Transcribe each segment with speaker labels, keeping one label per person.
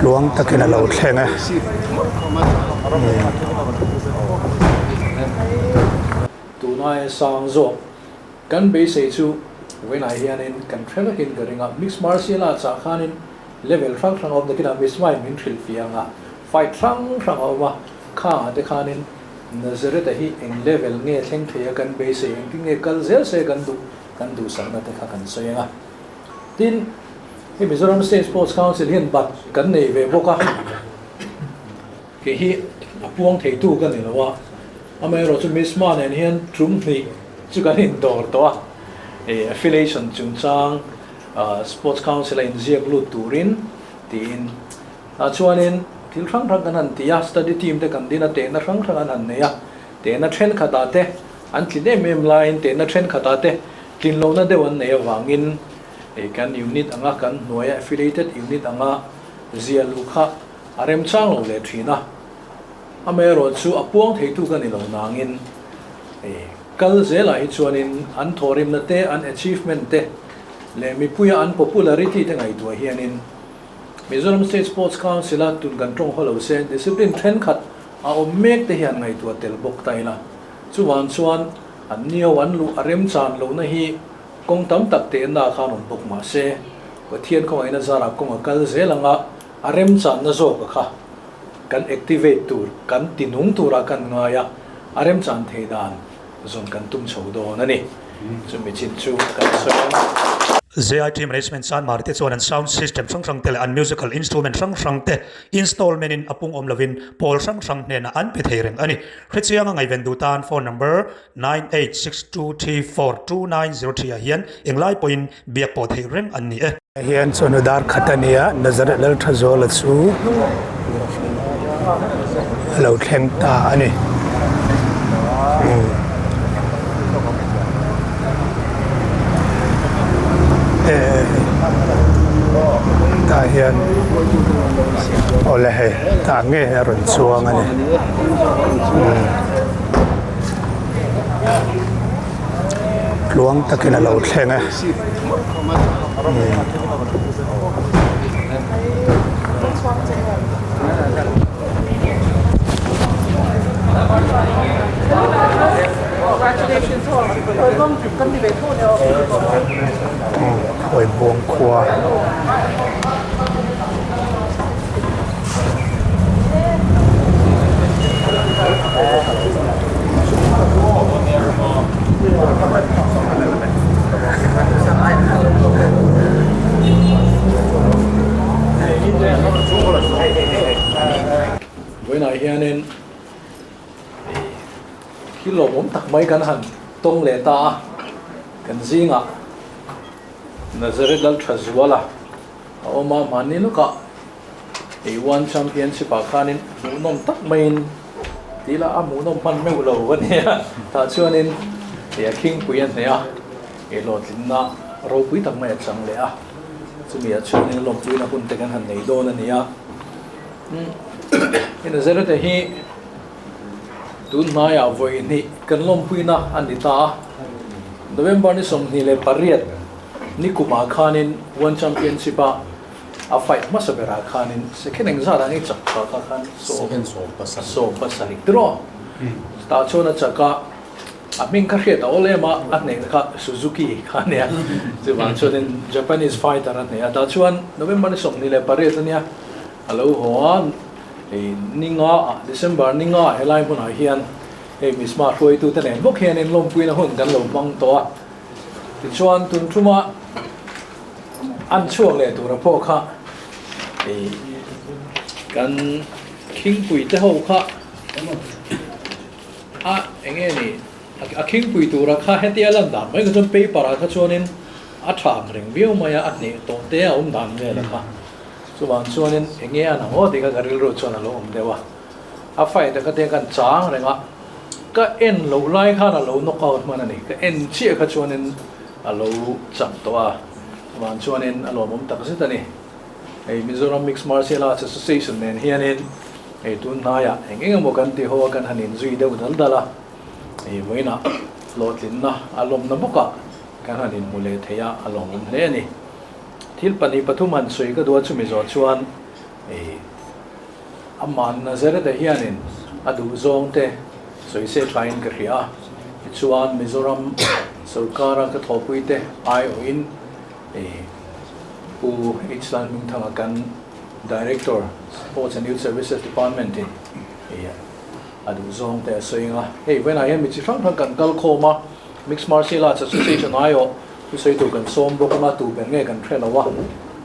Speaker 1: Tluang takin a lo thleng e.
Speaker 2: Tunai sang zawk kan beisei chu vawiinah hianin kan hre vekin ka ring a, mixed martial arts ah khanin level hrang hrang a awm nakinah Miss Mai min hrilh fiah ang a, fight hrang hrang a awm a, khangah te khanin Nazareth-a hi eng level nge thleng thei a kan beisei, engtin nge kal zel se kan duh, kan duhsakna te kha kan sawi ang a. Tin, hei Mizoram State Sports Council hian bat kan nei ve bawk a, kei hi a puang theitu ka ni lo a, amaherawh chu Miss Ma nen hian tum hnih chu kan indawr tawh a, eh affiliation chungchang Sports Council a inziak lut turin tiin ah chuanin thil hrang hrang kan han ti a, study team te kan din a, tehna hrang hrang an han nei a, tehna thenkhatah te an tlin em em laiin tehna thenkhatah te Tlin lohna deuh an neih avangin kan unit anga kan hnuaia affiliated unit anga zia luh kha a remchang lo leh thin a. Amaherawh chu a puang theitu ka ni lo nangin kal zelah hi chuanin an thawhrimna te, an achievement te leh mipuia an popularity te ngaihtuah hianin Mizoram State Sports Council-a tun kan tawng haw lo se discipline thenkhat a awm mek te hian ngaihtuah tel bawk ta ila. Chuvang chuan An nio an luh a remchan lohna hi kawng tam tak tehna khan awm bawk mah se, Pathian khawngaihna zarah kawng a kal zel anga a remchanna zawka kha kan activate tur, kan tinung turah kan ngai a, a remchan thei dan zawn kan tum chho dawn a ni. Chumi chin chu kan sawi ang.
Speaker 3: ZIT Management chuan Marte chuan an sound system hrang hrang te leh an musical instrument hrang hrang te installment in a pung awm lovin pawl hrang hrang hnenah an pe thei reng a ni. Hrechianga ngaihven duh tan phone number 9862342903 ah hian englai pawhin biak pawh theih reng an ni e.
Speaker 1: Hian chawhnu dar khat a nia, Nazareth Lalthazuala chu a lo thleng ta a ni. Tah hian awle hei tah ngei a rawn chuang a ni. Tluang takin a lo thleng e. Khawibuang khua.
Speaker 2: Vawiinah hianin thil lawmawm tak mai kan han tawng leh ta a, kan zingah Nazareth Lalthazuala a awm a, mahni lawkah Ei One Championship ah khanin hmuhnawm tak maiin tih lah a hmuhnawm hman meuh lo a nia. Tah chuanin ei a khingpui a hneh a, ei hlawhtlinna ropui tak mai a chang leh a. Chumi ah chuanin lawmpuina hun te kan han nei dawn a ni a. Hei Nazareth hi tun hnaiah vawi hnih kan lawmpuina a ni ta a. November ni 28 ni kumah khanin One Championship ah A fight hmasa berah khanin second engzat ah nge chak kha kha khan 17 tiraw tah chuan a chak a, a hming kha hriat a awl em a, a hnehna kha Suzuki kha a nia chuvang chuanin Japanese fighter a hneh a, tah chuan November ni 28 a nia a lo haw a, hei ni nga ah December ni nga ah helai hmunah hian hei Misma hruaitute nen bawk hianin lawmpuina hun kan lo hmang tawh a, tichuan tun thuma An chhuak leh tura pawh kha ih kan khingpui te ho kha a eng nge ni a khingpui tura kha hetia lan dan mai kha chuan paper ah kha chuanin a tha ang reng viau mai a a hneh tawh te a awm dan vel a kha chuvang chuanin eng nge an ang aw tih kha ka rilru chuan a lo awm deuh a a fight a kha te khan chang reng a ka en loh lai khan a lo knock out hman a ni ka en chiah kha chuanin. A lo chak tawh a, van chuanin a lawmawm tak zet a ni. Hei Mizoram Mixed Martial Arts Association nen hianin hei tun hnaiah eng eng emaw kan ti ho a, kan han inzui deuh dal dal a, hei vawiinah hlawhtlinna a lawmna bawkah kan han inhmu leh thei a, a lawmawm hle a ni. Thil pahnih pathum han sawi ka duh a, chumi zawh chuan Ei amah Nazareth-a hianin a duhzawng te sawi se thlain ka hria a, tichuan Mizoram sorkara ka thawhpui te aiawhin ei Pu H Lalhmingthanga kan Director, Sports and Youth Services Department in ei a duhzawng te a sawi ang a. Hei vawiinah hian mi chi hrang hrang kan kal khawm a, Mixed Martial Arts Association aiawh thusawi tur kan sawm bawk ang a, tu ber nge kan hre lo a,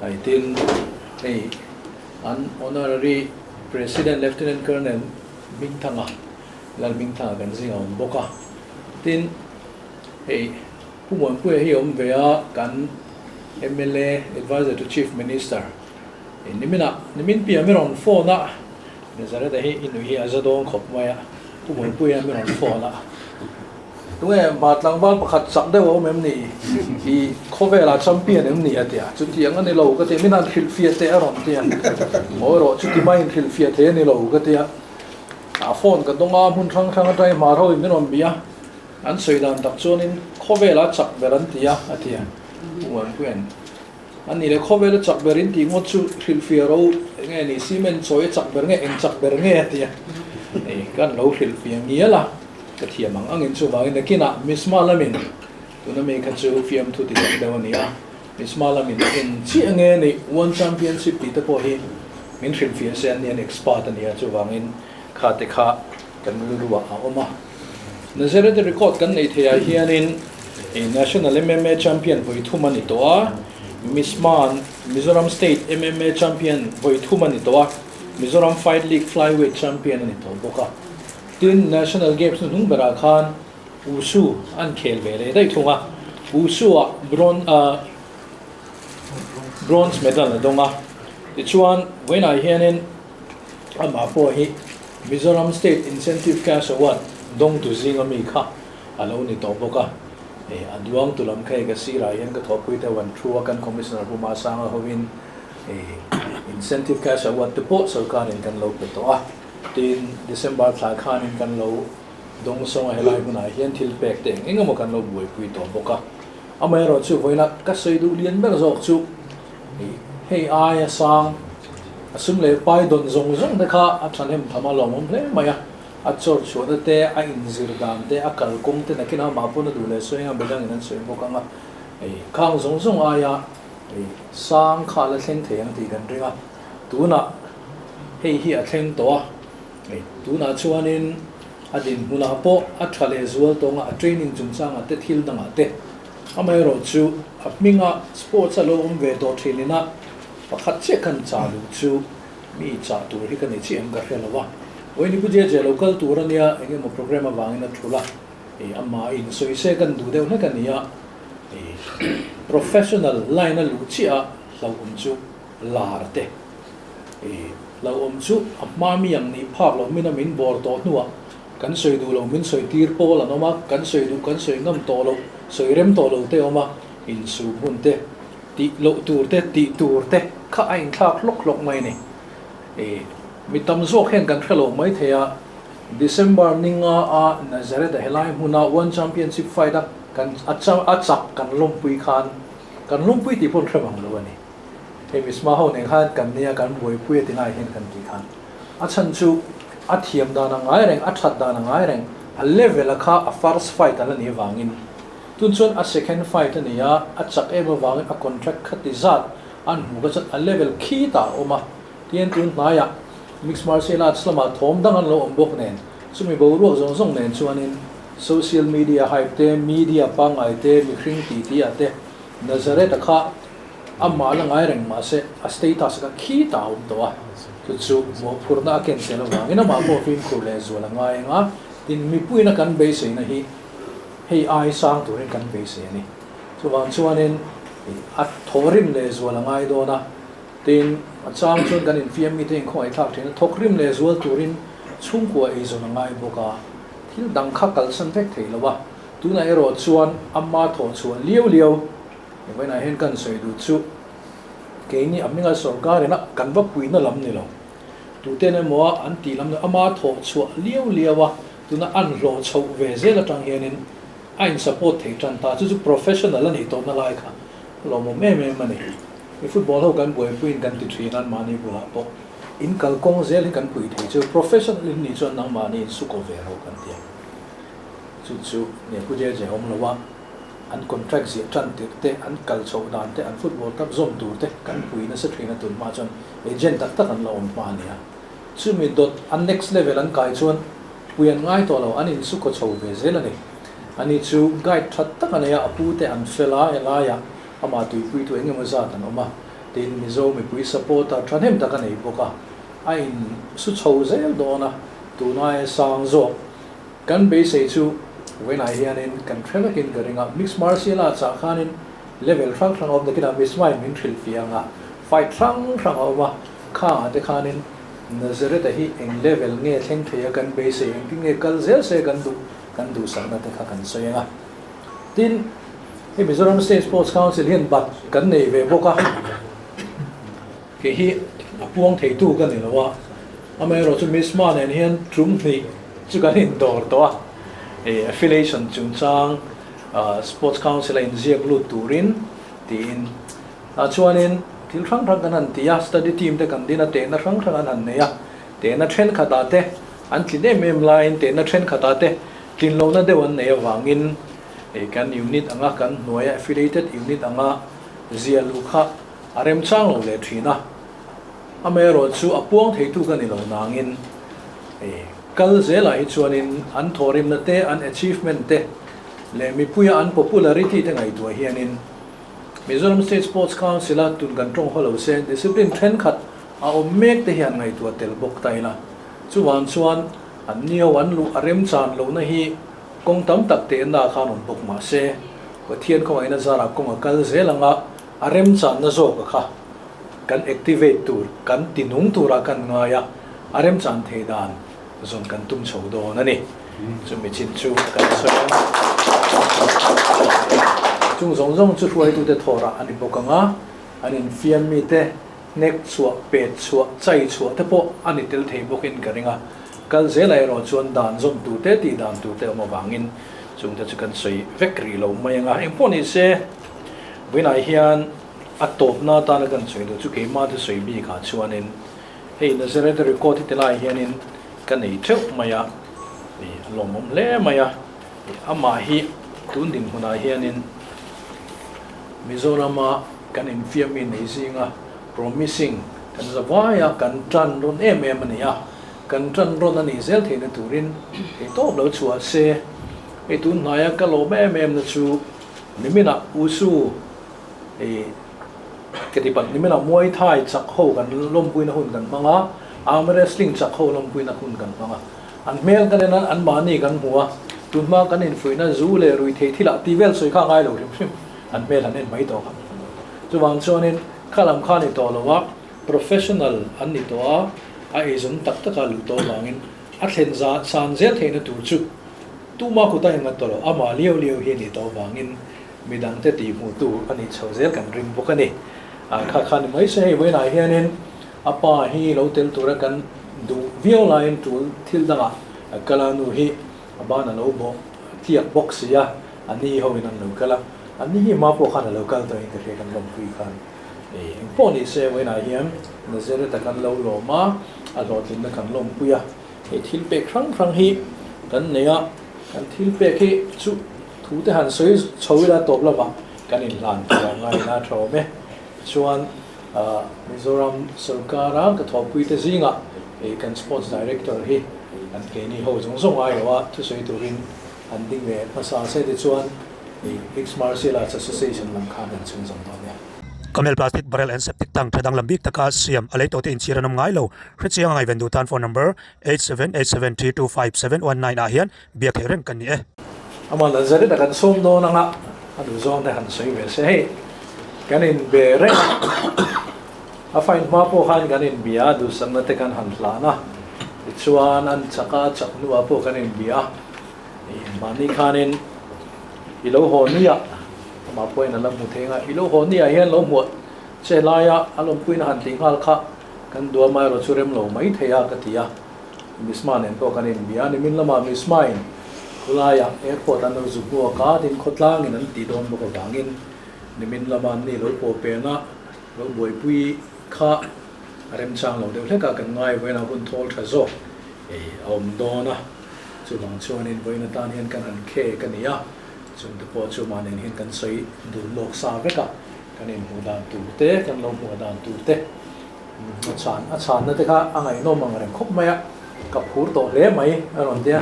Speaker 2: hei tin hei an Honorary President Lieutenant Colonel Hmingthanga, Lalhmingthanga kan zing a awm bawk a, tin hei Pu Muanpuia hi a awm ve a, kan mla Adviser to Chief Minister niminah nimin piah mi rawn phone a, Nazareth-a hi i nui hi a za dawn khawp mai a, Pu Muanpuia mi rawn phone a, tunge ma tlangval pakhat chak deuh a awm em ni? I khawvelah champion em ni? a ti a, chutiang a ni lo ka ti a, min han hrilhfiah teh a rawn ti a, maw erawh chuti maiin hrilhfiah thei a ni lo ka ti a, a phone ka dawng a, hmun hrang hrang atangin hmar ho in min rawn bia a. An sawi dan tak chuanin khawvela chak ber an ti a, a ti a. Pu Muanpuia'n, A nih le, khawvela chak ber in tih ngawt chu hrilhfiah ro nge ni, cement chawi a chak ber nge, eng chak ber nge? a ti a. Hei, kan lo hrilhfiah ngial a, ka thiam ang angin chuvangin nakinah Misma lamin, tuna mi kha chu fiamthu ti tak deuh a ni a, Misma lamin eng chiah nge ni One Championship tih te pawh hi min hrilhfiah se an ni, an expert a ni a, chuvangin kha te kha kan rilruah a awm a. Nazareth record kan neih theih ah hianin National MMA Champion vawi thum a ni tawh a, Misman Mizoram State MMA Champion vawi thum a ni tawh a, Mizoram Fight League Flyweight Champion a ni tawh bawk a. Tin, National Games hnuhnung berah khan Wushu an khel ve leh daih thung a, Wushu ah bronze medal a dawng a. Tichuan, vawiinah hianin amah pawh hi Mizoram State Incentive Cash Award dawngtu zinga mi kha a lo ni tawh bawk a. Hei a duangtu lam kha hei ka sirah hian ka thawhpui deuh an thu a, kan Commissioner Pu Masanga hovin hei Incentive Cash Award te pawh sorkarin kan lo pe tawh a. Tin, December thla khanin kan lo dawngsawng a, helai hunah hian thil pek te eng eng emaw kan lo buaipui tawh bawk a. Amaherawhchu vawiina ka sawi duh lian ber zawk chu hei hei aia sang a sum leh pai dawn zawng zawng te kha a thahnem tham a lawmawm hle mai a, a chawr chhuahna te, a inzir dan te, a kalkawng te nakin amah pawn a duh leh sawi anga midangin an sawi bawk ang a, hei khang zawng zawng aia hei sang kha a la thleng thei ang tih kan ring a, tunah hei hi a thleng tawh a, hei tunah chuanin a dinhmunah pawh a tha leh zual tawng a, a training chungchangah te thil dangah te amaherawhchu a hminga sports a lo awm ve tawh thin ina Pakhat chiah kan chah duh chu mi chah tur hi ka nei chiah em ka hre lo a, Awini Pu Jeje lo kal tur a nia, eng emaw program avangin a thul a, ih amah in sawi se kan duh deuh hlek a nia, ih professional line a luh chiah a hlauhawm chu lar te, ih hlauhawm chu a hma mi ang nih phak loh min a min bawr tawh hnuah kan sawi duh lo min sawi tir pawl an awm a, kan sawi duh kan sawi ngam tawh loh sawi rem tawh lo te a awm a, insum hun te. Tih loh tur te, tih tur te kha a inthlak hlawk hlawk mai a ni. Ih, mi tam zawk hian kan hre lo mai thei a, December ninga a Nazareth a helai hmuna One Championship fight a kan a a chak kan lawmpui khan kan lawmpui tih pawh an hre bang lo a ni. Hei Misma ho nen khan kan nia kan buaipui a ti lai hian kan tih khan a chhan chu a thiam dan a ngai reng, a that dan a ngai reng, a level a kha a first fight a la nih avangin Tun chuan a second fight a ni a, a chak em avangin a contract kha ti zat an hmuh kha chuan a level khi tah a awm a, tihian tun hnaiah mixed martial arts lamah thawm dang an lo awm bawk nen, chumi boruak zawng zawng nen chuanin social media hype te, media pangngai te, mihring tih tih ah te Nazareth-a kha amah la ngai reng mahse a status kha khi tah a awm tawh a, chu chu mawhphurhna a ken tel avangin amah pawh fimkhur leh zual a ngai ang a, tin mipuiin a kan beiseina hi Hei ai sang turin kan beisei a ni. Chuvang chuanin a thawhrim leh zual a ngai dawn a, tin a chang chuan kan infiam mite inkhawngaih thlak thin a, thawkrim leh zual turin chhungkua eizawn a ngai bawk a, thil dang kha kalsan vek thei lo a, tunah erawh chuan ama thawh chhuah liau liau vawiinah hian kan sawi duh chu keini a hminga sorkar ina kan va puihna lam ni lo, tuten emaw a an tih lam ni ama thawh chhuah liau liau a, Tuna an hlawh chhoh ve zel atang hianin a in support thei tan ta, chu chu professional a nih tawhna lai kha lawmawm em em a ni. Mi football ho kan buaipuiin kan ti thin an mahni bulah pawh. In kal kawng zel hi kan pui thei chu professional in nih chuan nangmahni in sukaw ve ro kan ti a. Chu chu nge Pu JJ awm lo a, an contract ziah tan tirh te, an kal chhoh dan te, an football club zawm tur te kan pui nasa thin a tun hma chuan agent tak tak an la awm hma a nia. Chumi dawt an next level an kai chuan pui an ngai tawh lo, an in sukaw chho ve zel a ni. Ani chu guide that tak a nei a, a pu te an fel a, helaiah amah tuipuitu eng emaw zat an awm a. Tin, Mizo mipui supporter thahnem tak a nei bawk a, a in su chho zel dawn a, tun aia sang zawk. Kan beisei chu vawiinah hianin kan hre vekin ka ring a, mixed martial arts ah khanin level hrang hrang a awm nakinah Mismain min hrilh fiah ang a, fight hrang hrang a awm a, khangah te khanin Nazareth-a hi eng level nge thleng thei a kan beisei, engtin nge kal zel se kan duh, kan duhsakna te kha kan sawi ang a. Tin, hei Mizoram State Sports Council hian bat kan nei ve bawk a, kei hi a puang theitu ka ni lo a, amaherawh chu Misma nen hian tum hnih chu kan indawr tawh a, hei affiliation chungchang Sports Council a inziak lut turin tiin tah chuanin thil hrang hrang kan han ti a, study team te kan din a, tehna hrang hrang an han nei a, tehna thenkhatah te an tlin em em laiin tehna thenkhatah te Tlin lohna deuh an neih avangin kan unit anga kan hnuaia affiliated unit anga zia luh kha a remchang lo leh thin a. Amaherawh chu a puang theitu ka ni lo nangin kal zelah hi chuanin an thawhrimna te, an achievement te leh mipuia an popularity te ngaihtuah hianin Mizoram State Sports Council-a tun kan tawng haw lo se discipline thenkhat a awm mek te hian ngaihtuah tel bawk ta ila. Chuvang chuan An nio an luh a remchan lohna hi kawng tam tak tehna khan awm bawk mah se, Pathian khawngaihna zarah kawng a kal zel anga a remchanna zawk a kha kan activate tur, kan tinung turah kan ngai a, a remchan thei dan zawn kan tum chho dawn a ni. Chumi chin chu kan sawi ang. Chung zawng zawng chu hruaitute thawrah a ni bawk ang a, an infiam mite Hnek chhuah, pet chhuah, chai chhuah te pawh a ni tel thei bawkin ka ring a. Kal zelah erawh chuan dan zawm tur te tih dan tur te awm avangin chungte chu kan sawi vek rih lo mai ang a. Engpawh ni se, vawiinah hian a tawpna atana kan sawi duh chu keimah te sawi bikah chuanin hei Nazareth record hi tilaiah hianin ka nei theuh mai a, a lawmawm hle mai a. Amah hi tun dinhmunah hianin Mizorama kan infiammi nei zinga promising kan za vai a, kan tan rawn em em a ni a, kan tan rawn a nih zel theihna turin theihtawp lo chhuah se. Hei tun hnaia ka lawm em em na chu niminah Usu hei ka ti palh, niminah Muay Thai chak ho kan lawmpuina hun kan hmang a, Arm Wrestling chak ho lawmpuina hun kan hmang a, an hmel kan en a, anmahni kan hmu a, tunhma kan infuihna zu leh ruihtheih thilah tih vel sawi kha a ngai lo hrim hrim. An hmel han en mai tawh kha. Chuvang chuanin kha lam kha a ni tawh lo a, professional an ni tawh a, a eizawn tak taka luh tawh avangin a thlen za san zel theihna tur chu tuma kut a innghat tawh lo, amah liau liau hi a nih tawh avangin midangte tihhmuhtu a nih chhoh zel kan ring bawk a ni. Kha kha ni mai se hei vawiinah hianin a pa hi lo tel tura kan duh viau laiin tul thil dangah kala nu hi a ban a lo bawh tliak bawk si a, a ni ho in an lo kal a, a ni hi hma pawh khan a lo kal tawh in ka hria kan lawmpui khan eh eng pawh ni se vawiinah hian Nazareth a kan lo lawm a, a hlawhtlinna kan lawmpui a, hei thil pek hrang hrang hi kan nei a, kan thil pek hi chu thu te han sawi chho ila tawp lovah kan inhlan tur a ngai ila tha awm e, chuan Mizoram sorkara ka thawhpuite zingah hei kan Sports Director hi an keini ho zawng zawng ai lo a, thusawi turin an ding ve hmasa se tichuan hei Mixed Martial Arts Association lam khan an chhunzawm dawn nia.
Speaker 3: Camel plastic barrel and septic tank tha danglam bik taka siam a lei tawhte inchhir an awm ngai lo. Hrechiang a ngaihven duh tan phone number 8787325719 ah hian biak theih reng kan ni e.
Speaker 2: Amah Nazareth a kan sawm dawn anga a duh zawng te han sawi ve se hei kan in be reng a, a fine hma pawh khan kan in bia a duhsakna te kan han hlan a, tichuan an chak a chak hnuah pawh kan in bia a, mahni khanin i lo haw ni ah amah pawhin a la hmu thei anga i lo haw ni ah hian lo hmuah che laia a lawmpuina han tih nghal kha kan duam erawh chu rem lo mai thei a ka ti a. Misma nen pawh kan inbia a, nimin lamah Misma in khulaiah airport an lo zu hmuak a, tin khawtlangin an tih dawn bawk avangin nimin lama an ni lo pawh pena lo buaipui kha A remchang lo deuh hlek a, kan ngai vawiin a hun thawl tha zawk ei a awm dawn a. Chuvang chuanin vawiin atan hian kan han khek a ni a, chungte pawh chu mahni hian kan sawi dun lawk sa vek a, kan inhmuh dan tur te, kan lo hmuh dan tur te, a chhan a chhanna te kha a ngaihnawm ang reng khawp mai a, ka phur tawh hle mai a rawn tia,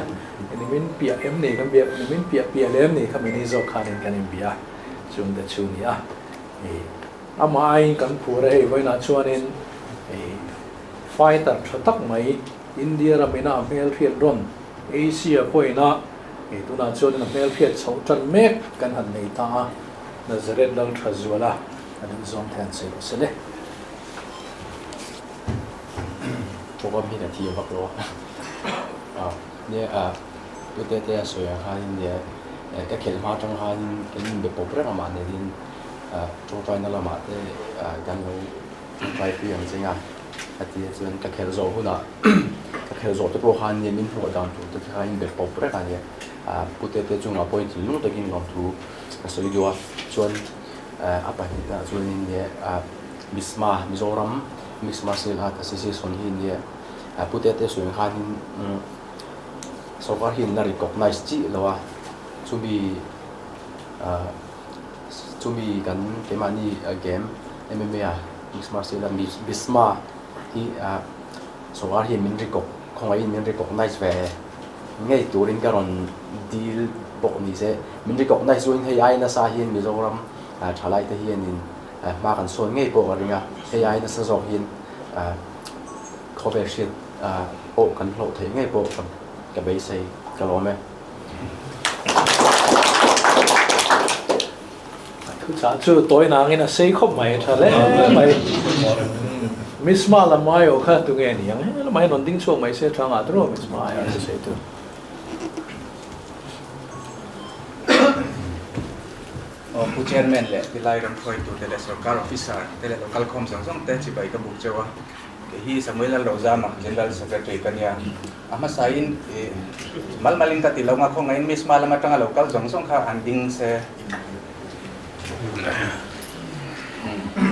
Speaker 2: nimin piah em ni kan biak, nimin piah piah lem ni kha mini zawk khanin kan inbia chungte chu ni a, amah aiin kan phur a hei vawiinah chuanin fighter tha tak mai India ramina a hmelhriat rawn Asia pawhina hei tunah chuanin a hmelhriat chhoh tan mek kan han nei ta a, Nazareth Lalthazuala a duh zawng te han sawi rawh se le.
Speaker 4: Program hi ka thiam vak lo a, nia Pu Tetea sawi ang khanin nia ka khelh hma atang khanin kan inbe pawp reng a mahniin tawngtaina lamah te kan lo Tawngtaipui ang cheng a, a ti a chuan ka khelh zawh hunah ka khelh zawh te pawh khan nia min hmuh dan tur te kha in be pawp reng a nia, Pu Tete chungah pawhin thinlung takin lawmthu ka sawi duh a, chuan a pahnihna chuanin nia Misma Mizoram Mixed Martial Art Association hi nia Pu Tete sawi ang khanin sorkar hian la recognize chiah lo a, chumi Chumi kan keimahni game MMA a mixed martial art Bisma hi sawrkar hian min recog khawngaihin min recognize ve ngei turin ka rawn dil bawk ni se min recognize chuan hei ai nasa hian Mizoram thalai te hianin hma kan sawn ngei pawh ka ring a hei ai nasa zawk hian khawvel hriat pawh kan hlawh theih ngei pawh ka beisei ka lawm e.
Speaker 2: Thuchah chu tawi nangin a sei khawp mai tha hle mai. Miss Ma lam aiawh kha tunge ni ang he lamah hian rawn ding chhuak mai se tha ngah tur aw Miss Ma aiawh chu sawi tur.
Speaker 5: Aw Pu Chairman leh tilai ram hruaitute leh sorkar officer te leh local khawm zawng zawng te chibai ka buk cheu a. Kei hi Samuel Lalrozama, General Secretary ka nia. A hmasain i mal malin ka ti lo nga khawngaihin Miss Ma lam atanga lo kal zawng zawng kha an ding se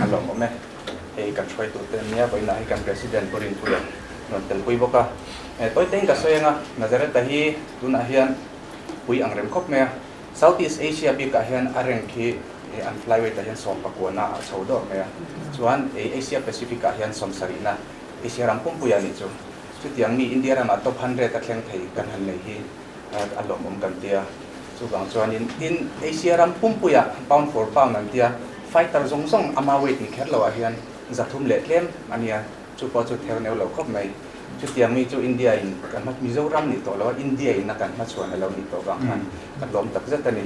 Speaker 5: a lawmawm e. Hei kan hruaitute nia vawiinah hi kan President Pu Rinpuia rawn telpui bawk a. Tawitein ka sawi anga Nazareth-a hi tunah hian pui ang rem khawp mai a. South East Asia bikah hian a rank hi an flyweight ah hian 19 a chho dawr mai a. Chuan Asia Pacific ah hian 70na Asia ram pumpui a nih chu. Chutiang mi India ramah top hundred a thleng thei kan han nei hi a lawmawm kan tia. Chuvang chuanin tin Asia ram pumpuiah pound for pound an tia fighter zawng zawng ama weight ni kher loah hian 300 leh tlem a nia. Chu pawh chu theu neu lo khawp mai. Chutiang mi chu India in kan hma Mizoram nih tawh lo a, India in a kan hmachhuan a lo nih tawh vang khan kan lawm tak zet a ni.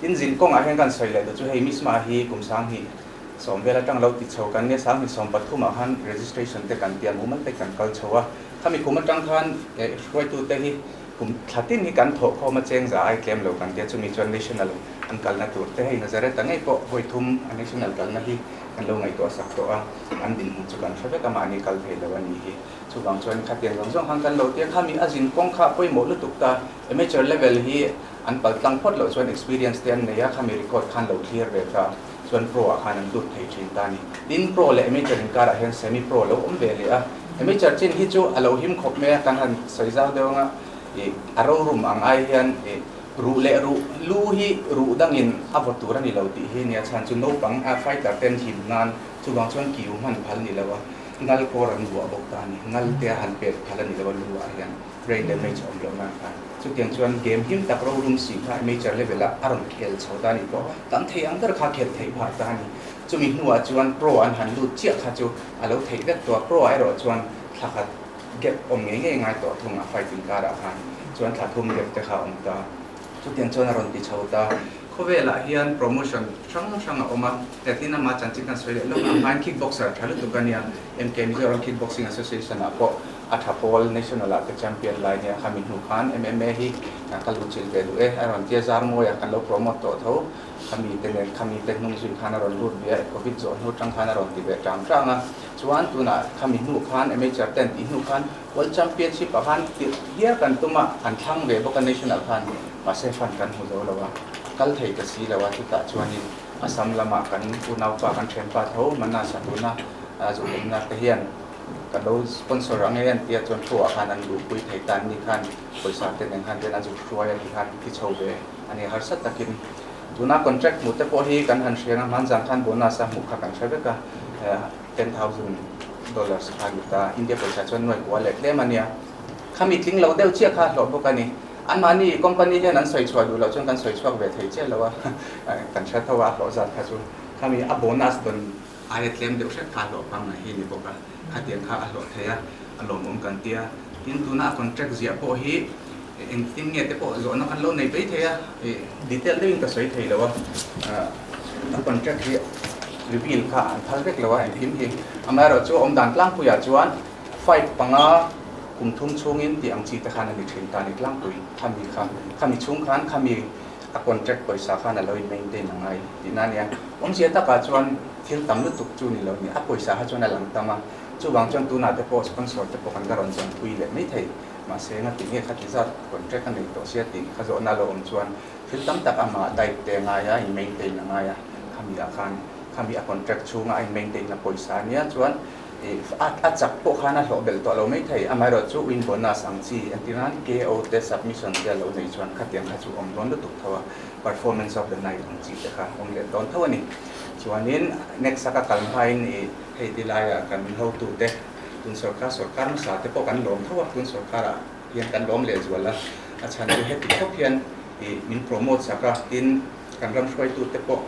Speaker 5: Tin zin kawngah hian kan sawi leh duh chu hei Misma hi kum 2010 vel atang lo ti chho kan nia, 2013 ah khan registration te kan tia mumal te kan kal chho a. Khami kum atang khan hruaitute hi kum thla tin hi kan thawh khawm a cheng za ai tlem lo kan tia chumi chuan national an kalna tur te hei Nazareth-a ngei pawh vawi thum a national kalna hi kan lo ngaihtuah sak tawh a, an dinhmun chu kan hre vek a, mahni kal thei lo a nih hi. Chuvang chuan khatiang zawng zawng khan kan lo tia khami a zin kawng kha pawimawh lutuk ta, amateur level hi an pal tlang phawt loh chuan experience te an nei a, khami record khan lo clear ve ta chuan pro ah khan an lut thei thin ta a ni. Tin, pro leh amateur inkarah hian semi pro a lo awm ve leh a, amateur chin hi chu a lo him khawp mai a, kan han sawi zau deuh anga ih a rorum ang ai hian ih Ruh leh ruh lu hi ruh dangin a vaw tur a ni lo tih hi nia chhan chu naupang a fighter ten him nan chuvang chuan kiu hman phal ni lo a, ngal kawr an vuah bawk ta a ni. Ngal te a han pet phal a ni lo a lu ah hian brain damage a awm loh nan khan. Chutiang chuan game him tak rorum si kha amateur level ah a rawn khel chho ta a ni pawh tam thei ang ber kha khelh theih phah ta a ni. Chumi hnuah chuan pro an han lut chiah kha chu a lo theih vek tawh a, pro ah erawh chuan thla khat Gap awm ngei ngei ngai tawh thung a fighting kar ah khan chuan thla thum gap te kha a awm ta. Chutiang chuan a rawn ti chho ta. Khawvelah hian promotion hrang hrang a awm a, hetin ama chanchin kan sawi leh lawk a, hmain kickboxer tha lutuk a nia, MK Mizoram Kickboxing Association ah pawh a tha pawl national ah te champion lai nia, khami hnu khan MMA hi ka lu chilh ve duh e a rawn tia Zarmawi ah kan lo promote tawh tho, khami te nen khami te hnung zui khan a rawn lut ve a, covid zawh hnu tang khan a rawn ti ve tang tang a. Chuan tunah khami hnu khan amateur ten tih hnu khan World Championship ah khan tirh hial kan tum a, an thlang ve bawk a national khan mahse fan kan hmu zo lo a, kal thei ta si lo a, chutah chuanin Assam lamah kan unaupa kan thianpa tho Manas a tuna zuhawmna te hian. Kan lo sponsor ang e an tia chuan thu ah khan an luhpui thei ta an ni khan pawisa te nen khan ten a zuk hruai a ti khan thi chho ve a ni harsa takin. Tuna contract hmuh te pawh hi kan han hriang a, hmanzang khan bonus a hmuh kha kan hre vek a, $10,000 kha a ni ta, India pawisa chuan nuai kua leh tlem a nia. Khami tling lo deuh chiah kha a hlawh bawk a ni. Anmahni company hian an sawi chhuah duh loh chuan kan sawi chhuak ve thei chiah lo a, kan hre tho a, a hlawh zat kha chu khami a bonus dawn Aia tlem deuh hret kha a hlawh pangngai hi a ni bawk a, khatiang kha a hlawh thei a, a lawmawm kan ti a. Tin, tuna a contract ziah pawh hi engtin nge te pawh zawhna kan lo nei mai thei a, detail deuhin ka sawi thei lo a, a contract hi reveal kha an phal vek lo a engkim hi. Amaherawhchu awmdan tlangpuiah chuan five panga kum thum chhungin tih ang chi te khan a ni thin ta a ni tlangpui, khami kha, khami chhung khan khami a contract pawisa khan a lo in maintain a ngai tihna a nia. Awmzia takah chuan thil tam lutuk chu ni lo ni, a pawisa kha chuan a lang tam a, chuvang chuan tunah te pawh sponsor te pawh kan la rawn zawnpui leh mai thei, mahse ngati nge khati zat contract a nei tawh sia tih kha zawhna lo awm chuan thil tam tak amah diet te a ngai a, in maintain a ngai a, khami ah khan khami a contract chhunga a in maintain na pawisa a nia chuan A chak pawh khan a hlawh belh tawh lo mai thei. Amaherawh chu win bonus ang chi entir nan KO te submission te a lo nei chuan khatiang kha chu awm dawn lutuk tho a, performance of the night ang chi te kha awm leh dawn tho a ni. Chuanin next a ka kal hmain i hei ti laiah kan hotu te tun sorkar sorkar hmasa te pawh kan lawm tho a, tun sorkarah hian kan lawm leh zual a, a chhan chu heti khawp hian i min promote sak a, tin kan ram hruaitu te pawh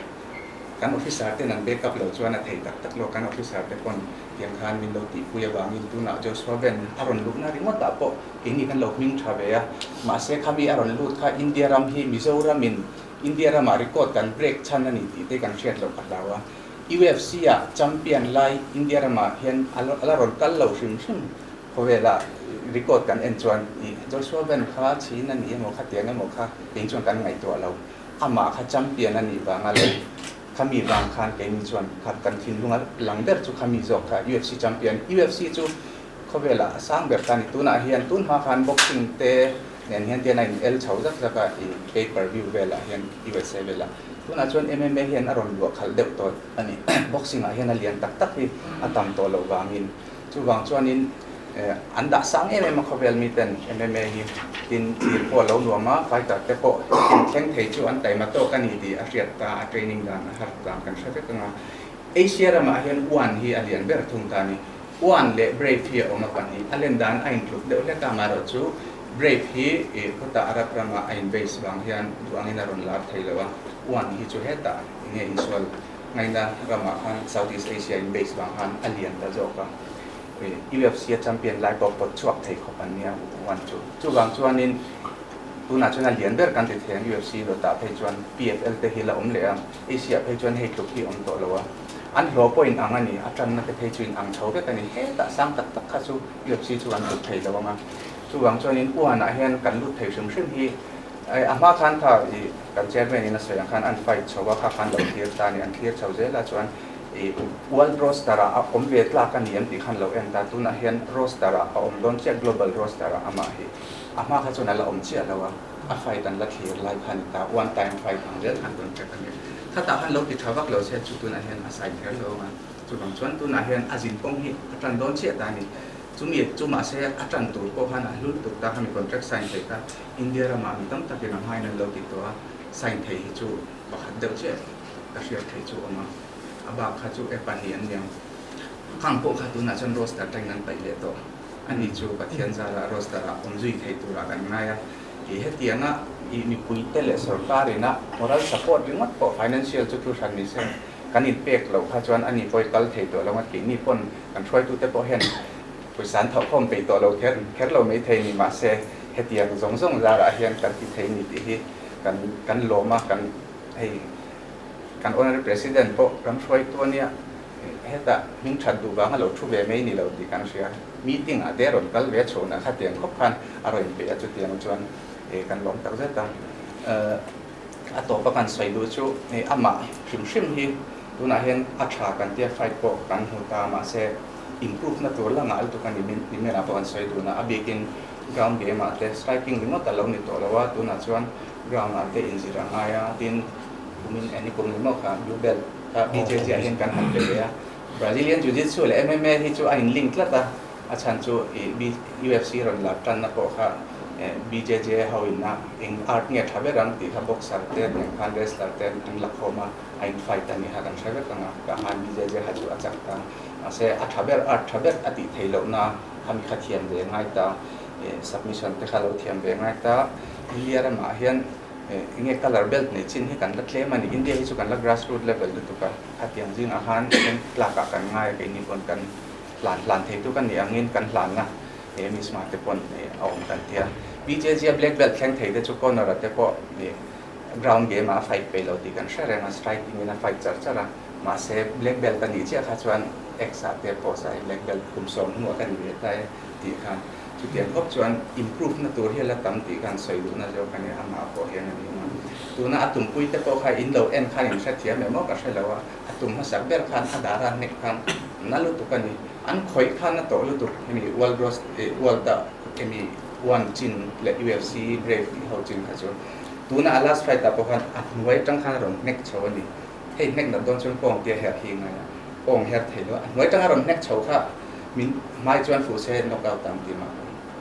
Speaker 5: Kan officer ten an backup lo chuan a thei tak tak lo, kan officer te pawn tiang khan min lo tihpui avangin tunah Joshua Van a rawn luhna ringawtah pawh keini kan lo hming tha ve a, mahse khami a rawn lut kha India ram hi Mizoram in India ramah record kan break chhan a ni tih te kan hriat loh ka hlau a, UFC ah champion lai India ramah hian a la rawn kal lo hrim hrim khawvela record kan en chuan ih Joshua Van kha chhin a ni emaw khatiang emaw kha kei chuan kan ngaihtuah lo. Amah kha champion a nih vanga leh khami vang khan keini chuan kha kan thinlunga lang ber chu khami zawk kha UFC champion. UFC chu khawvelah a sang ber ta a ni. Tunah hian tun hma khan boxing te nen hian tian a in el chho zak zak a i pay per view velah hian USA velah. Tunah chuan MMA hian a rawn luah khalh deuh tawh a ni. Boxing ah hian a lian tak tak hi a tam tawh loh vangin Chuvang chuanin an dah sang em em a khawvel miten MMA hi tin thlir pawh a lo nuam a, fighter te pawh inthleng thei chu an taima tawk a ni tih a hriat ta, a training dan a harh dan kan hre vek ang a. Asia ramah hian One hi a lian ber thung ta a ni. One leh Brave hi a awm a pahnih, a len dan a intluk deuh hlek a, amaherawh chu Brave hi khawtah Arab ramah a in base vang hian duh angin a rawn lar thei lo a, One hi chu hetah nge insual Ngaina ramah khan South East Asia in base vang khan a lian ta zawk a, UFC a champion lai pawh pawt chhuak thei khawp an nia one chu. Chuvang chuanin tunah chuan a lian ber kan ti thei ang UFC lawtah phei chuan PFL te hi la awm leh a, Asia phei chuan hei tluk hi awm tawh lo a, an hlawh pawh in ang a ni, a tanna te phei chu in ang chho vek a ni, hetah sang tak tak kha chu UFC chu an lut thei lo ang a. Chuvang chuanin one ah hian kan lut thei hrim hrim hi A hma khan kha i kan chairman in a sawi ang khan an fight chho a, kha khan lo thlir ta a ni, an thlir chho zel a chuan i world roster ah a awm ve tlak a ni em tih khan lo en ta, tunah hian roster ah a awm dawn chiah global roster ah amah hi a hma kha chuan a la awm chiah lo a, a fight an la thlir lai kha a ni ta, one time fight ang zel khan contract a ni a, khatah khan lo ti tha vak lo se chu tunah hian a sign kher lo ang a, chuvang chuan tunah hian a zin kawng hi a tan dawn chiah ta a ni, chumi chu mahse a tan tur pawh khan a hlul tuk ta, khami contract sign thei kha. India ramah mi tam takin a hmain an lo ti tawh a, sign thei hi chu pakhat deuh chiah ka hriat theih chu awm a, a bak kha chu e pahnih an niang. Khang pawh kha tunah chuan roster tangin an paih leh tawh a ni chu Pathian zara roster ah awm zui thei turah kan ngai a, i hetianga i mipuite leh sorkar ina moral support ringawt pawh financial chu thu hran ni se kan inpek loh kha chuan ani pawh i kal thei tawh lo a keini pawn kan hruaitute pawh hian Pawisa an thawhkhawm peih tawh lo kher kher lo mai thei ni mahse hetiang zawng zawng zarah hian kan ti thei ni tih hi kan kan lawm a, kan hei kan honorary president pawh ram hruaitu ania hetah hming that duh vanga lo thu ve mai ni lo tih kan hria. Meeting ah te rawn kal ve a chhuahna kha tiang khawp khan a rawn inpeih a chutiang chuan kan lawm tak zet a. A tawpa kan sawi duh chu amah hrim hrim hi tunah hian a tha kan tia fight pawh kan hmu ta mahse improve na tur la ngah lutuk a ni nimin ah pawh kan sawi dun a, a bikin ground game ah te striking ringawt a lo ni tawh lo a, tunah chuan ground ah te inzir a ngai a, tin kumin eng ni kum ni maw kha blue belt kha BJJ ah hian kan han pe ve a. Brazilian Jiu-Jitsu leh MMA hi chu a in link tlat a, a chhan chu ih UFC rawn lar tanna pawh kha BJJ ho in a eng art nge tha ber ang tih kha boxer te nen khan wrestler te an la khawm a, a in fight a nih kha kan hre vek ang a, ka han BJJ kha chu a chak ta. Mahse a tha ber art tha ber a tih theih loh na kha mi kha thiam ve ngai ta, submission te kha lo thiam ve ngai ta. India ramah hian enge colour belt nei chin hi kan la tlem a ni, India hi chu kan la grass root level lutuk a, khatiang zingah khan eng tlak ah kan ngai a keini pawn kan hlan hlan theitu kan nih angin kan hlanna he misma te pawn a awm kan tia. BJJ a black belt thleng thei te chu Conor a te pawh ground game ah a fight peih lo tih kan hre reng a, striking in a fight char char a, mahse black belt a nih chiah kha chuan X ah te post ah black belt kum 10 hnuah ka ni ve ta e tih khan Chutiang khawp chuan improve na tur hi a la tam tih khan sawi duhna zawk a ni, amah pawh hian a ni ang a. Tuna a tumpui te pawh kha in lo en khan in hrethiam em aw ka hre lo a, a tum hmasak ber khan a dara hnek khan na lutuk a ni. An khawih khan a tawh lutuk hemi world ros world a hemi one chin leh UFC brave tih ho chin kha chu. Tuna a last fight ah pawh khan a hnuai atang khan a rawn hnek chho a ni. Hei hnek nat dawn chuan kawng tia her hi ngai a, kawng her thei lo a, a hnuai atanga rawn hnek chho kha min hmai chuan fuh se knock out ang tih mah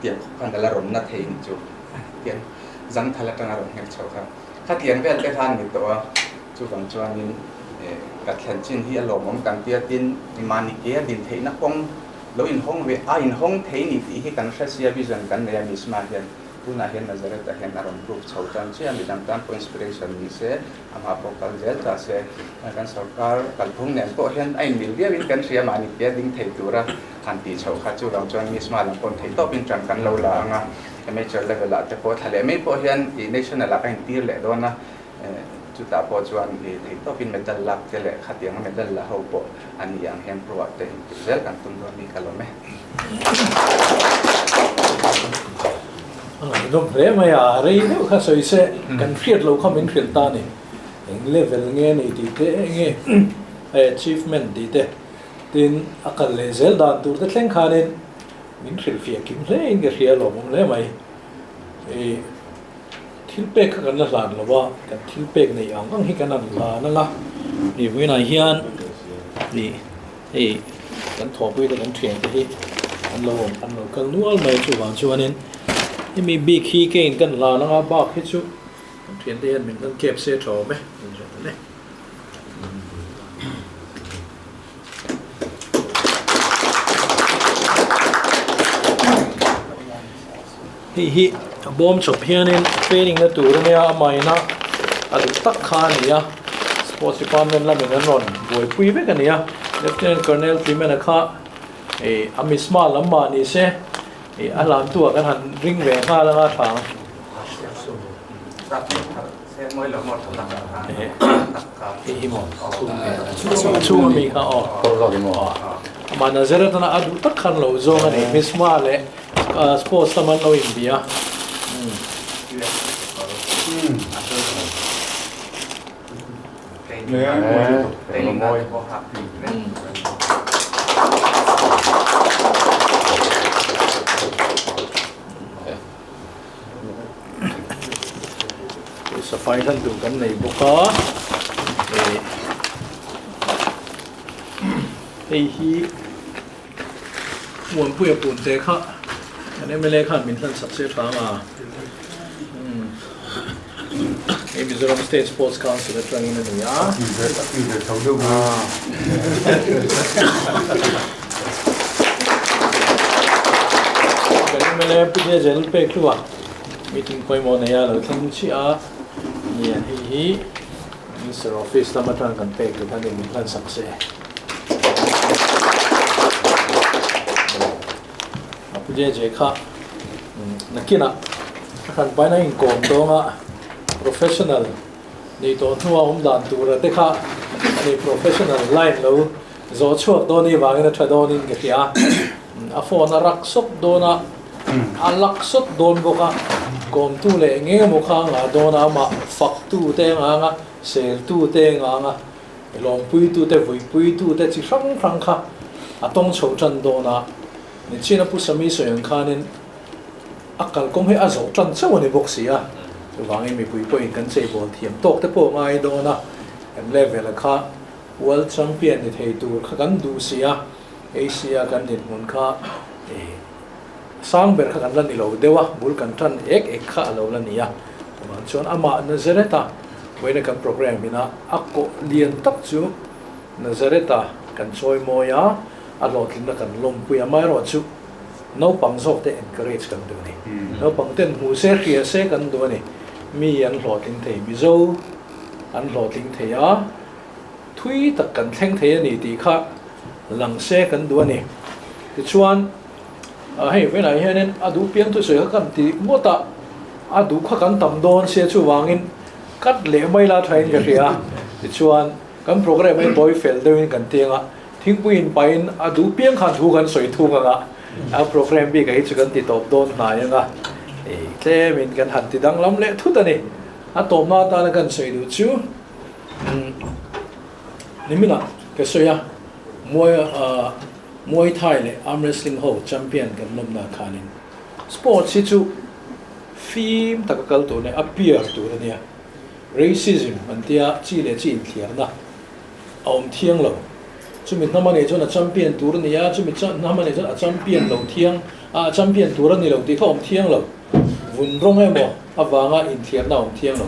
Speaker 5: tiang khawp khan a la rawn na thei nih chu tiang zangthal atanga rawn hnek chho kha khatiang vel te khan ni tawh a, chuvang chuanin ka thlen chin hi a lawmawm kan tia tin mahni ke a din theihna kawng lo inhawng ve a inhawng thei ni tih hi kan hre sia vision kan nei a Misma hian tunah hian Nazareth ah hian a rawn prove chho tan chiah a midang tan pawh inspiration ni se. Amah pawh kal zel ta se, kan sorkar kalphung nen pawh hian a inmil viauin kan hria mahni tia ding thei tura han tih chhoh kha chuvang chuan Misma lam paw'n theih tawpin ṭan kan lo la ang a, amateur level ah te pawh thla leh mai pawh hian ih national ah ka intir leh dawn a, chutah pawh chuan ih theih tawpin medal lak te leh khatianga medal la ho pawh an nih ang hian pro ah te intir zel kan tum dawn ni ka lawm e.
Speaker 2: A ngaihnawm hle mai a, rei deuh kha sawi se kan hriat loh kha min hrilh ta a ni. Eng level nge a nih tih te, enge achievement tih te, tin a kal leh zel dan tur te thleng khanin min hrilhfiah kim hle in ka hria lawmawm hle mai. Ih thil pek kha kan la hlan lo a, kan thil pek neih ang ang hi kan han hlan ang a, ih vawiinah hian ih Hei kan thawhpui te kan thian te hi an lo awm an lo kal nual mai chuvang chuanin hemi bik hi keiin kan hlan anga bak hi chu kan thian te hian min hlan kep se tha awm e min zawh ta le. Hei hi a bawm chawp hianin training na tur ania a maina a duh tak kha a ni a, sports department lamin an rawn buaipui vek a ni a, Lieutenant Colonel Freeman-a kha ih a misma lam mah ni se ih a hlantu ah kan han ring ve nghal anga tha ang. Hei hi maw chhung ami kha aw amah Nazareth a duh tak khan lo zawng a ni misma leh Sports lam an lo inbia. Pawisa fai hlan tur kan nei bawk a. Hei hi. Muanpuia punte kha kan mla khan min hlan sak se tha anga hei Mizoram State Sports Council atangin a ni a. Kan mla Pu Jeje pek hlu a meeting pawimawh nei a lo thleng chiah a nia hei hi Minister Office lam atang kan pek tur kha ni min hlan sak se. A pu JJ kha nakinah a hran paina inkawm dawnga professional nih tawh hnua awm dan tura te kha a ni professional line lo zawh chhuak dawn hi vangin a tha dawnin ka hria a phone a rak sawt dawn a a lak sawt dawn bawk a kawmtu leh eng emaw kha a ngah dawn a amah faktu te a ngah ang a seltu te a ngah ang a. Lawmpuitute, vuipuitute chi hrang hrang kha a tawng chho tan dawn a, Nichina Pu Sami sawi ang khanin a kalkawng hi a zawh tan chauh a ni bawk si a, chuvangin mipui pawhin kan cheibawl thiam tawk te pawh a ngai dawn a, kan level-a kha World Champion ni thei tur kha kan duh si a, Asia kan dinhmun kha sang ber kha kan la ni lo deuh a, bul kan tan ek ek kha a lo la ni a. Chuvang chuan amah Nazareth-a vawiina kan programme ina a kawh lian tak chu Nazareth-a kan chawi mawi a, a hlawhtlinna kan lawmpui a, amaherawhchu naupang zawk te encourage kan duh a ni. Naupang ten hmu se, hria se kan duh a ni. Mi an hlawhtling thei, Mizo an hlawhtling thei a, thui tak kan thleng thei a ni tih kha lang se kan duh a ni. Tichuan, hei vawiinah hianin a duh piang thusawi kha kan ti ngawt a, a duh kha kan tam dawn sia chuvangin cut leh mai la thain ka hria a. Tichuan, kan programme hi tawi fel deuhin kan tiang a, thingpui in pahin a duh piang khan thu kan sawi thung ang a, a programme bikah hi chu kan ti tawp dawn hnai ang a, tlemin kan han ti danglam leh thut a ni. A tawpna atana kan sawi duh chu niminah ka sawi a, Muay Muay Thai leh Arm Wrestling ho champion kan lawmna khanin sports hi chu fim taka kal tur leh a pure tur a nia. Racism an tia chi leh chi inthliarna a awm thiang lo. Chumi hnam a nih chuan a champion tur a ni a, chumi hnam a nih chuan a champion lo thiang a, a champion tur a ni lo tih kha a awm thiang lo. Vun rawng emaw avanga inthiarna a awm thiang lo.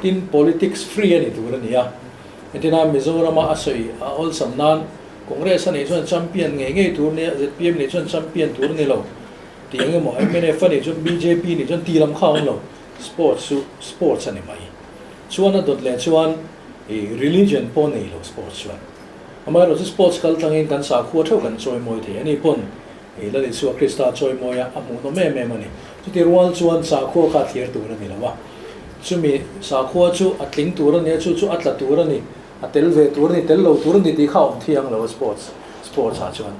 Speaker 2: Tin, politics free a ni tur a ni a. Entina Mizorama a sawi a awlsam nan Congress a nih chuan champion ngei ngei tur a nia, zpm nih chuan champion tur a ni lo tih eng emaw, mnf a nih chuan bjp nih chuan tih lam kha a awm lo. Sports chu sports a ni mai. Chuan a dawt leh chuan i religion pawh nei lo sports chuan. Amaherawhchu sports kal tlangin kan sakhua theuh kan chawimawi thei a ni pawn i Lal Isua Krista chawimawi a a hmuhnawm em em a ni. Chuti rual chuan sakhua kha a thlir tur a ni lo a. Chumi sakhua chu a tling tur a ni a, chu chu a tla tur a ni, a tel ve tur a ni, tel lo tur a ni tih kha a awm thiang lo a sports sports ah chuan.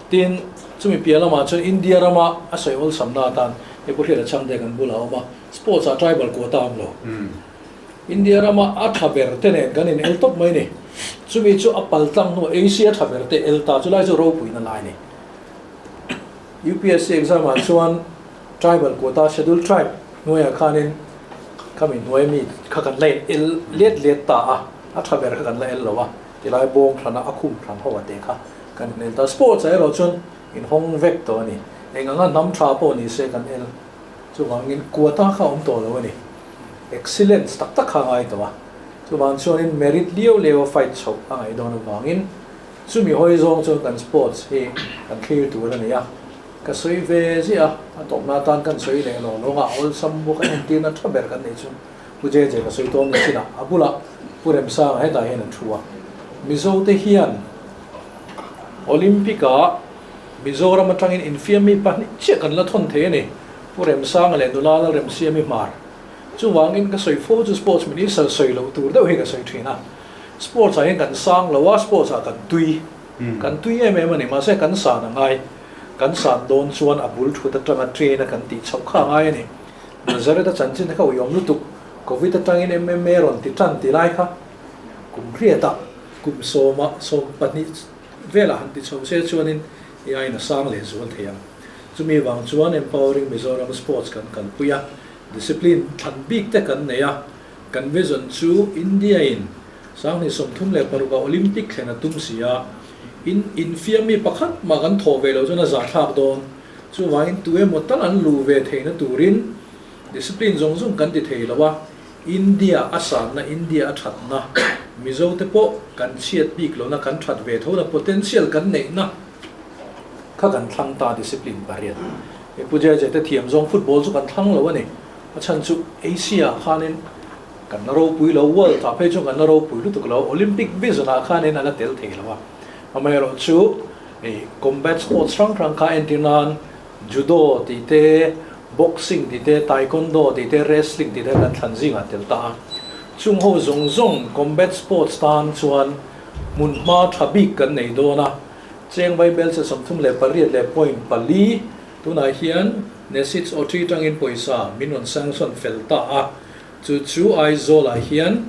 Speaker 2: Tin, chumi piah lamah chuan India rama a sawi awlsamna atan he pu Hriata Chhangte kan bulah a awm a, sports ah tribal quota a awm lo. India rama a tha ber te nen kan in el tawp mai ni. Chumi chu a pal tlang hnu Asia tha ber te el ta chu lai chu ropuina lai ni. UPSC exam ah chuan tribal quota schedule tribe hnuaiah khanin khami hnuai mi kha kan la in el let let ta a, a tha ber kha kan la el lo a, tilai bawng thlana a khum thlan ho a te kha kan in el ta. Sports ah erawh chuan in hawng vek tawh a ni. Eng anga hnam tha pawh ni se kan el. Chuvangin quota kha awm tawh lo a ni. Excellence tak tak kha a ngai tawh a, chuvang chuanin merit liau liau a fight chhoh a ngaih dawn avangin chumi hawi zawng chuan kan sports hi kan thlir tur a ni a, ka sawi ve ziah a, a tawpna atan kan sawi leh lo lawng a, awlsam bawk a entirna tha ber kan neih chu Pu JJ ka sawi tawn ni chinah a bulah Pu Remsanga hetah hian an thu a, Mizo te hian Olympic ah Mizoram atangin infiammi pahnih chiah kan la thawn thei a ni. Pu Remsanga leh nula Lalremsiami hmar. Chuvangin ka sawi fo chu Sports Minister sawi loh tur deuh hi ka sawi thin a. Sports ah hian kan sang lo a, sports ah kan tui. Kan tui em em a ni, mahse kan san a ngai. Kan san dawn chuan a bul thut atanga train a kan tih chhoh kha a ngai a ni. Nazareth a chanchin kha uiawm lutuk. Covid atangin MMA rawn ti tan ti lai kha kum riatah kum sawmah 12 velah han ti chho se chuanin AI in a sang leh zual thei ang. Chumi vang chuan Empowering Mizoram Sports kan kalpui a, discipline thlan bik te kan nei a, kan vision chu India in 2036 ah Olympic thlen a tum si a, in infiammi pakhat mah kan thawh ve loh chuan a zahthlak dawn. Chuvangin tu emaw tal an luh ve theihna turin discipline zawng zawng kan ti thei lo a, India a sanna, India a thatna, Mizo te pawh kan chhiat bik lohna, kan that ve thona potential kan neihna, Kha kan thlang ta discipline pariat. He Pu JJ te thiam zawng football chu kan thlang lo a ni. A chhan chu Asia ah khanin kan la ropui lo, World ah phei chuan kan la ropui lutuk lo, Olympic vision ah khanin a la tel thei lo a. Amaherawh chu hei combat sports hrang hrang kha entir nan Judo tih te, Boxing tih te, Taekwondo tih te, Wrestling tih te kan thlan zingah tel ta a. Chung ho zawng zawng combat sports tan chuan hmunhma tha bik kan nei dawn a. Cheng Vaibel che 38 leh point pali tunah hian Nesits Awṭi tangin pawisa min rawn sanction fel ta a, chu chu Aizawlah hian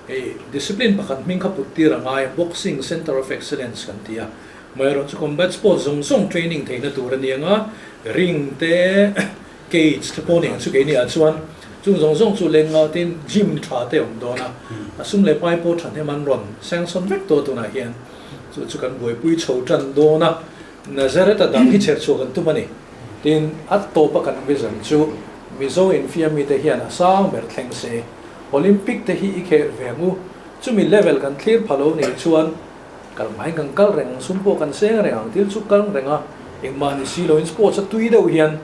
Speaker 2: hei discipline pakhat hming kha put tir a ngai a, Boxing Centre of Excellence kan ti a, amaherawh chu combat sports zawng zawng training theihna tur a ni ang a, ring te, cage te pawh ni ang chu keini ah chuan. Chung zawng zawng chu leng ngau tin gym tha te awm dawn a, a sum leh pai pawh thahnem an rawn sanction vek tawh tunah hian chu chu kan buaipui chho tan dawn a, Nazareth a dang hi chher chhuah kan tum a ni. Tin, a tawpa kan vision chu Mizo infiam mite hian a sang ber thleng se, Olympic te hi i kher ve ang u, chumi level kan thlir pha lo nih chuan kal hmain kan kal reng ang, sum pawh kan seng reng ang, thil chu kal reng a, engmah ni si loin sports a tui deuh hian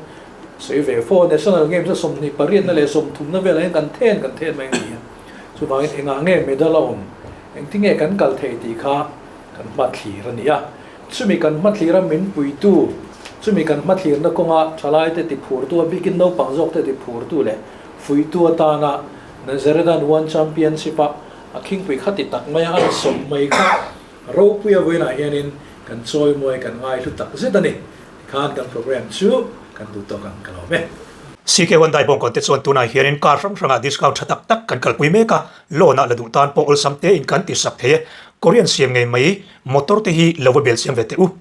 Speaker 2: Sawi ve fo, National Games a 28 na leh 30 na velah hian kan then kan then mai a ni a. Chuvangin engah nge medal a awm, engtinge kan kal thei tih kha kan hmathlir a ni a. Chumi kan hmathlir a min puitu, chumi kan hmathlirna kawnga thalaite tiphurtu, a bikin naupang zawkte tiphurtu leh fuitu atana Nazarethan One Championship-a a khingpui kha ti tak maia an sawm mai kha ropuia vawiinah hianin kan chawimawi kan ngaihlu tak zet a ni. Tikhan kan program chu kan duh tawk ang ka lawm e.
Speaker 3: CK Hyundai bawngkawn te chuan tunah hianin car hrang hrangah discount tha tak tak kan kalpui mek a, loan ah la duh tan pawh awlsam tein kan ti sak thei e. Korean siam ngei mai motor te hi lo va bel siam ve teh u.